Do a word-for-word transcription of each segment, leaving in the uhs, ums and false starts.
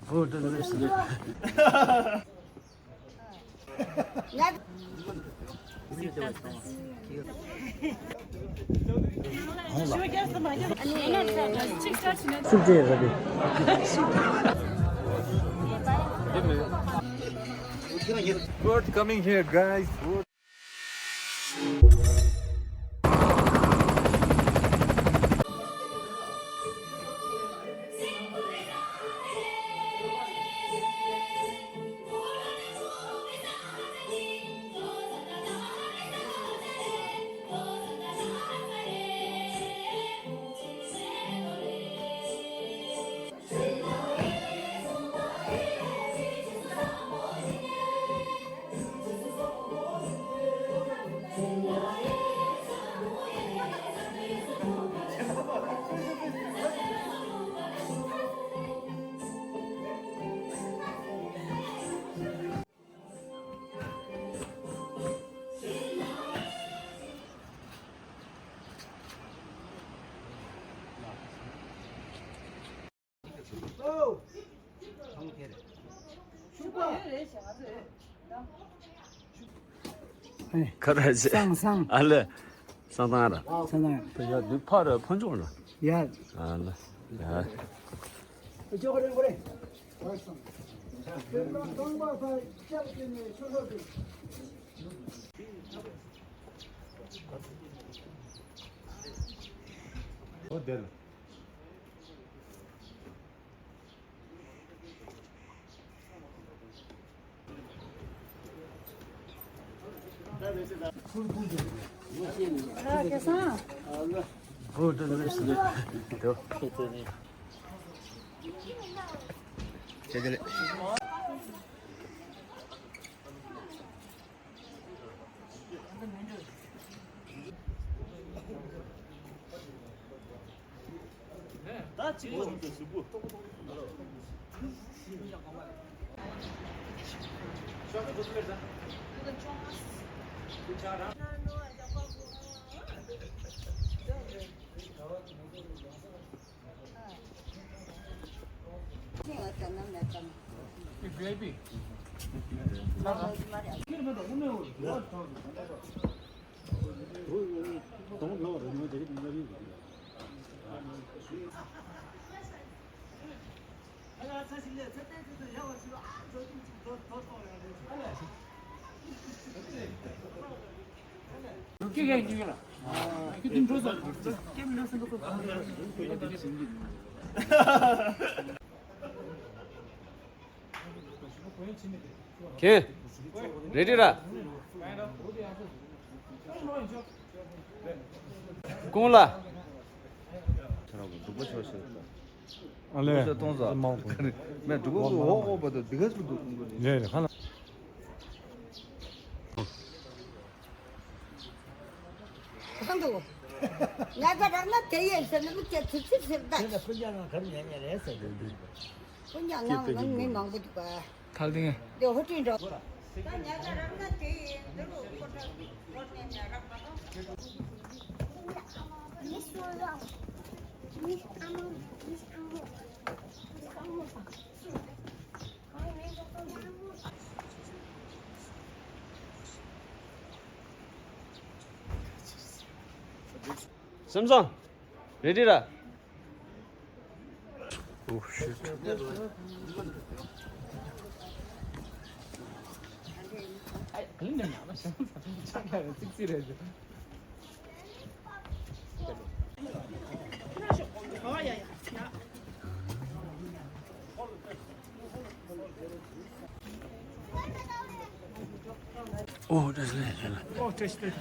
Good, good, good. Good coming here, guys. Good. ཁ་ར་ཆེ། སང་སང་། ཨ་ལེ། སང་ཐང་ར། སང་ཐང་། ཡ་འདི་ཕ་ར་ཕ་འཇོག་ར། ཡ། ཨ་ལེ། ཡ། ཨོ་དེ་ལ། ཁྱེད། རེ་ཌི་ར། ཀུང་ལ། ཁྱེད་རང་གི་འདུག་པ་ཆོག་ཤེས། ཨ་ལས། ཁོ་ཚོས་གཏོང་ས། མང་པོ། མེད་འདུག་གོ། འོ་འོ་བ་དང་འདི་ག་ཚོད་འདུག་གོ། ལས་ལས་ཁ་ལ། གང་འདུག་ང་ཚོ་རང་ན་དེ་ཡིན་ཟེར་ནས་མི་སྐད་ཚིག་ཚིག་ཟེར་ད། དེ་ལ་ཕུན་ཅང་ང་གར་ཉན་ཉན་རེད་ཟེར་གི་འདུག་ཕུན་ཅང་ང་ནང་མི་མང་པོ་འདུག་ག་ཐལ་ཏིང་། དེ་ཧོ་ཏིང་འགྲོ། ད་ཉལ་ས་རག་ན་དེ་ཡིན་འདི་རུ་ཁོ་ཐག་ཁོ་ནས་ཉལ་རག་མ་གཏོང་། སེམས་བཟང་། རེ་ཌི་ར། Oh shit. Oh, that's nice. Oh, that's nice.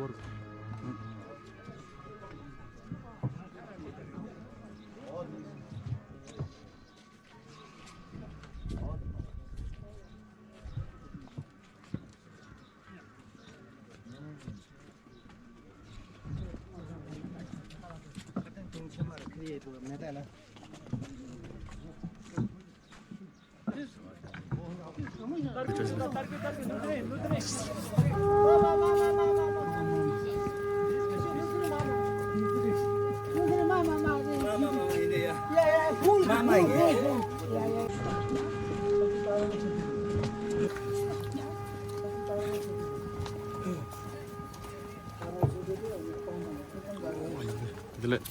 དེ་ལས།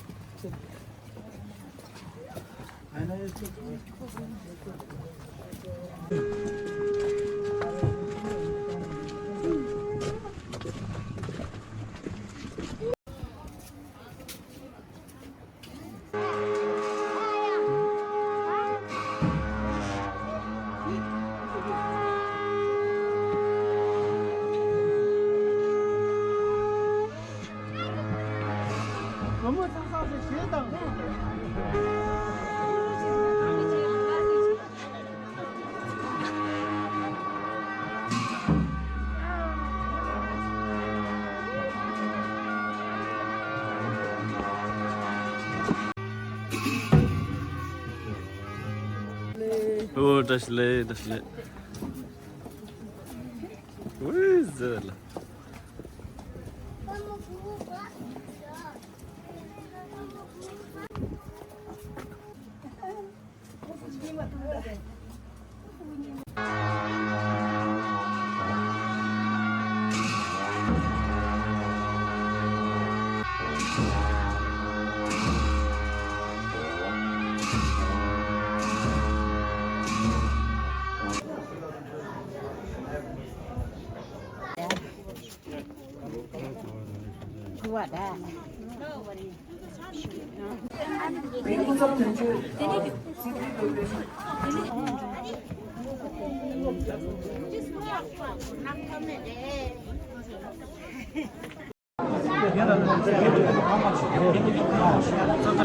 ཨོ། བཀྲ་ཤིས་བདེ་ལེགས། བཀྲ་ཤིས་བདེ་ལེགས། ཝི་ཟེར་ལ།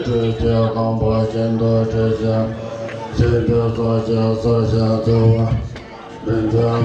སྤྲོས་བཅས་རྣམ་པ་བཞིན་དུ་སྤྲོས་ཤིང་། སྲིད་པའི་ས་གཞི་སྲེག་ཤིང་བརྗིད་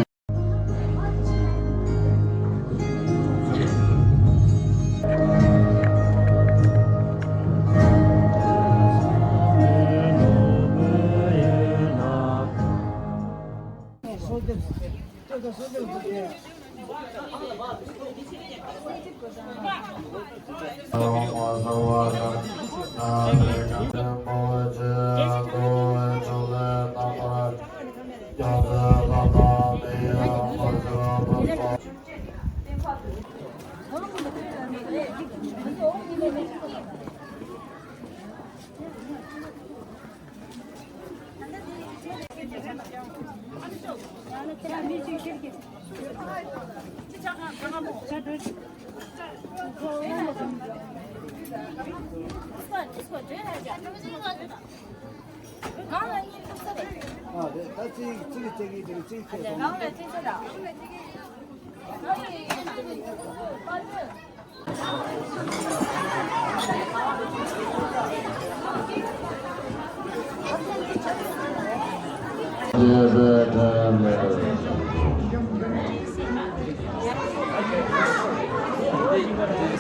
པ། མི་མཐུན།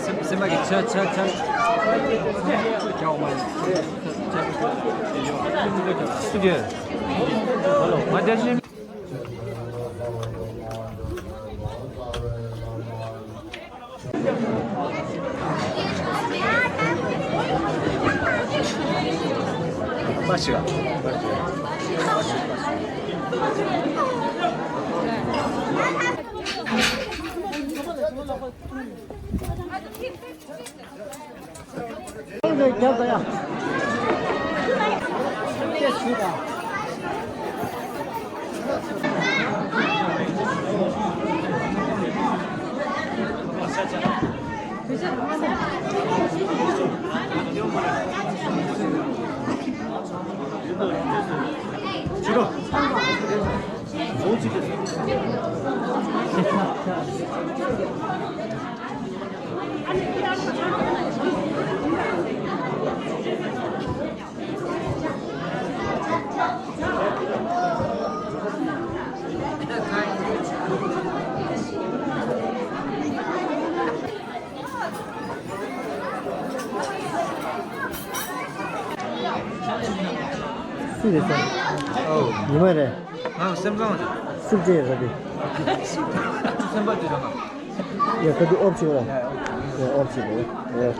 སེམས་པ་གི་ཆ་ཆ་ཆ། ཁྱེད་འོ་མ་ཡིན། ཆ་ཆ་ཆ། ཨ་ལོ། མ་བརྒྱབ་ཤིང་། སུ་རེད་ས། ཨོ། ཉི་མ་རེད། ང་སེམས་བཟང་རེད། སུ་བྱེད་རེད་པས། སེམས་པ་དེ་རང་། ཡ་ཁ་དུ་ཨོབ་ཆེ་བ། ཡ་ཨོབ་ཆེ་བ། ཡ། ཨུ་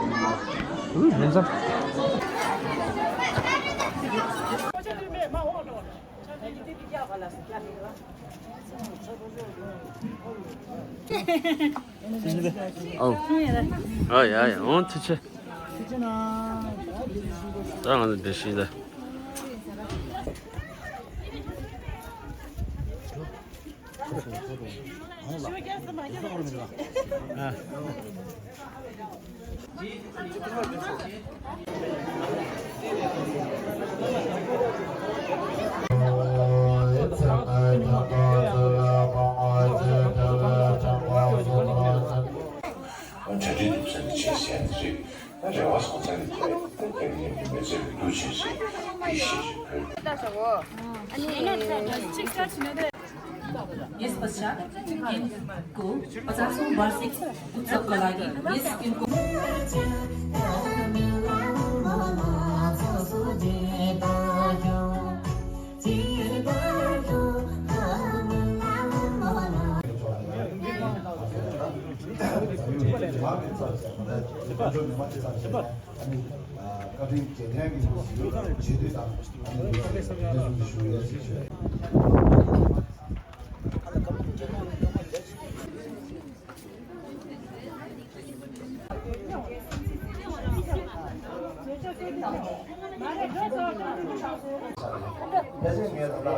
ཡིན་ཙང་། ཨོ། ཨ་ཡ་ཡ་འོང་ཚེ་ཆེ། ད་ང་ཚོ་འདིར་ཤི་ད། གྲ་སྒྲིག་སྡུག་ས་ནི་ཆེ་ཞན་རེད། རེ་བ་སོང་ཙང་ནི་དེ་རེད། ད་རྒྱ་མི་ཉམས་ཀྱི་མི་ཚེ་རིང་སྡུག་ཆེ་ཞིག་གི་ཤེས་བྱེད་ཕུལ། ये पश्चात किन को पचासों वार्षिक उत्सव कला की इस किन को བཀའ་དྲིན་རྗེས་དྲན་གྱི་ལུགས་སུ་བྱེད་དུས་དང་ཨ་ནི་ལུགས་སུ་དེ་འདྲ་ཞུ་ཡས་ཞེས་ཞུ། ཕལ་ཆེར་ངས་ད་ལྟ་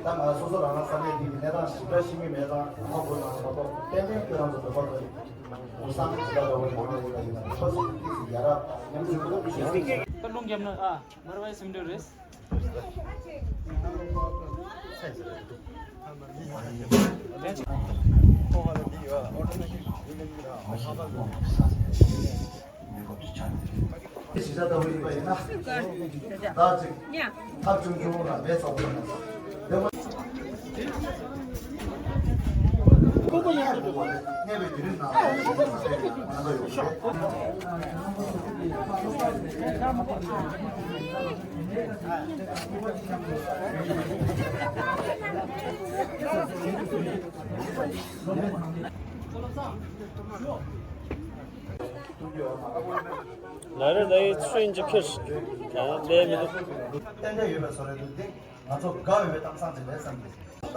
ད་ང་སོ་སོ་རང་རང་ས་གནས་འདི་གི་གནས་སྟངས་ཞིབ་ཕྲ་ཤེས་ཀྱི་མེད་ཙང་ངོ་བོ་ནང་མ་གཏོགས་ཏན་ཏན་ཁྱོད་རང་ཚོ་འདོད་པ་འདོད། ད་རླུང་བརྒྱབ་ན་ཨ་མར་བའི་སེམས་འདྲ་རེད། གཞིས་ཆགས་ལྟ་བུ་ཡིན་པ་ཡིན་ན། ད་ཅིག་ཐབས་ཆུང་ཆུང་ལ་མེད་ཚོགས་པ་ཡིན་ན། དེ་མ། ཀོ་ཀོ་ཡང་ཀོ་ཀོ་གནས་པའི་དུས་རིམ་ནང་ལ་ང་ཚོ་ཡོང་གི་རེད། ལ་རེ་ལ་ཡི་ཚུན་གྱི་ཁིར་ལས་མི་འདུག་ཏན་ཏན་ཡོད་པའི་བཟོ་རེད་འདུག་སྟེ། ང་ཚོ་དགའ་འོས་པའི་གཏམ་བཟང་ཅིག་རེད་བསམ་གི། ད་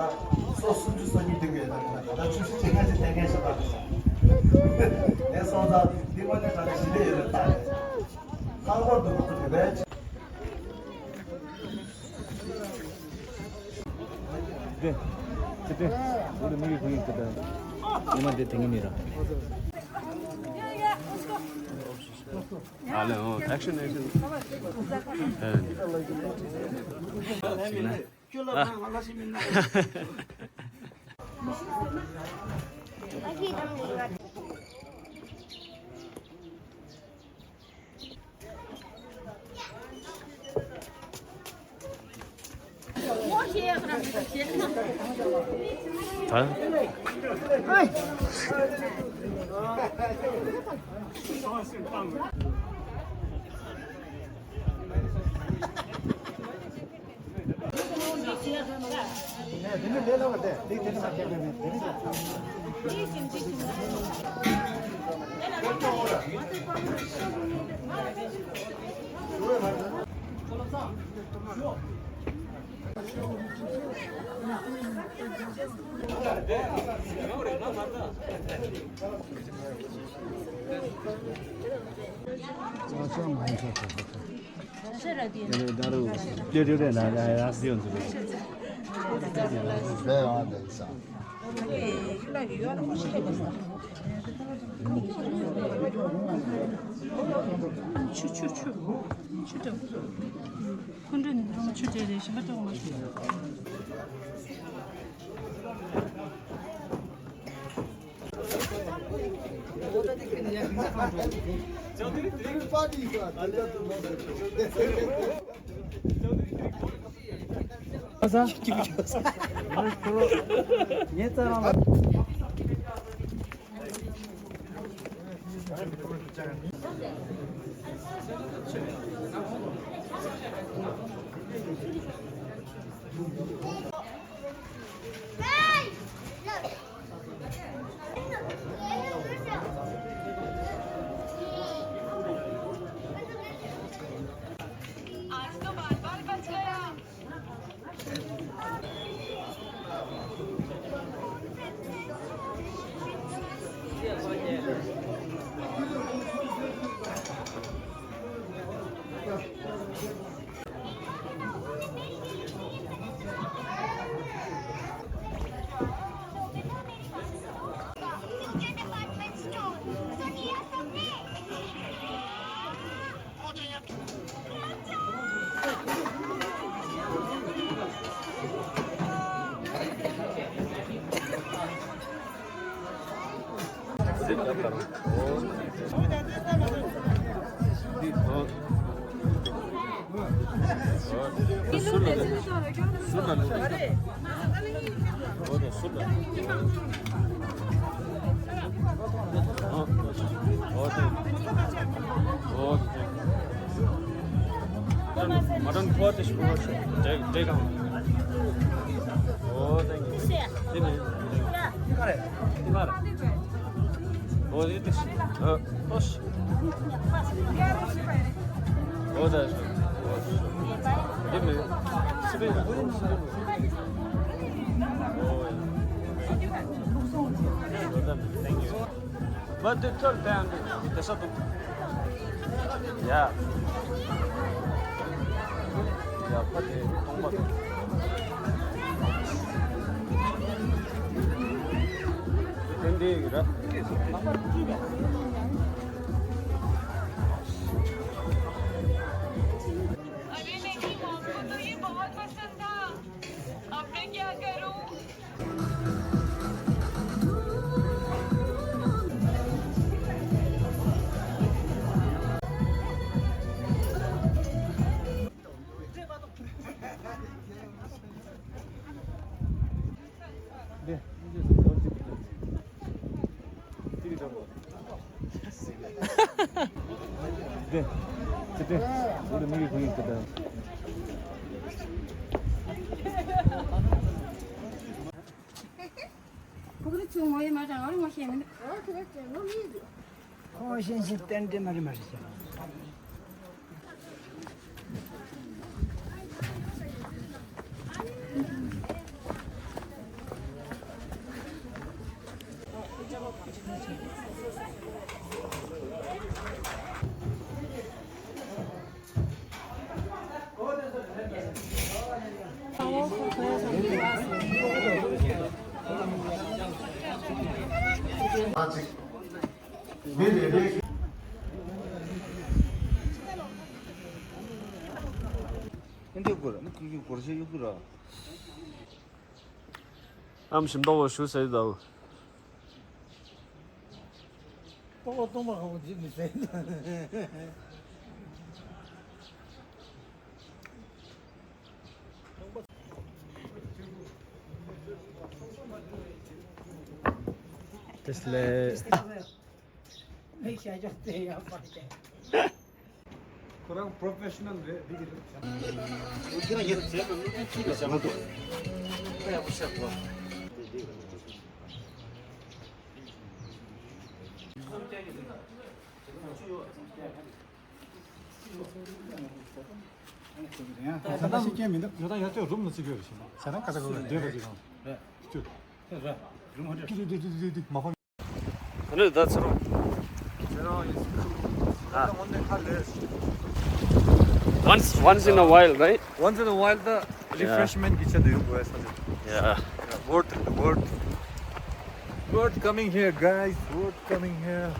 སོ་སུམ་ཅུ་སོ་གཉིས་སྟོན་གི་ཡོད་ད། ད་བཅུ་བཞི་ཅིག་ཁ་ཅིག་ཐད་མཁན་ཞིག་ད་རེད། ངས་སོང་ཙང་འདི་མ་ནས་ད་ནས་ཞི་བདེ་ཡོད་པའི་རྟགས་རེད། ལྷག་པར་དུ་ང་ཚོ་བོད་པའི། དེ་དེ་དེ་འོ་དེ་མི་གི་གུ་ཡིན་ཀི་ད། ཉི་མ་དེ་དེ་ངི་མི་ར། ཨ་ལེ་ཨོ། ཨེག་ཤན་ཨེག་ཤན། ཨ། ཆུ་ཆུ་ཆུ། ཁོང་ཁྲོ་ནི་ཚང་མ་ཆུ་དེ་རེད། ཞིམ་པ་སྤྲོ་བ་མ་ཞུ། Mutton pot is good. Take, take on. Oh, thank you. Thank you. Oh, it is. Uh, push. Oh, that's good. Give me. Spin. Oh, yeah. Thank you. But the third time, the shuttle. Yeah. Yeah, but the don't bother. Then they, अरे नहीं, आपको तो ये बहुत पसंद था। अब मैं क्या करूं? ཁོ་གི་ཚུར་ངོ་ཡི་མ་དང་ཨ་རུ་ངོ་ཤེས་མི་འདུག་ཁོ་ཤེས་ཤེས་ཏན་ཏན་མ་རེད་མ་རེད་ཤག་ཨམ་ཞིམ་མདོག་པོ་ཞུ་ཟེར་དང་། ལྟོགས་པ་སྟོང་པ་ཧ་གོ་འཇིབ་མི་ཟེར། དེ་སླེ། ཁོ་རང་པྲོ་ཕེ་ཤི་ནལ་རེད། འདི་གི་རེད། ད་ལྟ་ཤི་རྐྱེན་མི་འདུག་ད་ལྟ་ཡ་ཏོ་རུམ་ནང་ཅིག་ཡོད་རེད་ཤི་ན། ས་ནང་ཁ་ས་གོ་བདེ་བ་ཅིག་རང་རེད། ཅུ། རེད། རུམ་ཧོ་ཊེལ། ཏི་ཏི་ཏི་ཏི་ཏི་མ་ཕང་། ད་ནི་ད་ཚེ་རོང་། ཚེ་རོང་is cool. ཨ། ད་འོན་ཏེ་ཁ་ལས། Once, once in a while, right? Once in a while, the refreshment kitchen do you go as well? Yeah. Yeah, worth it, worth. Worth coming here, guys. Worth coming here.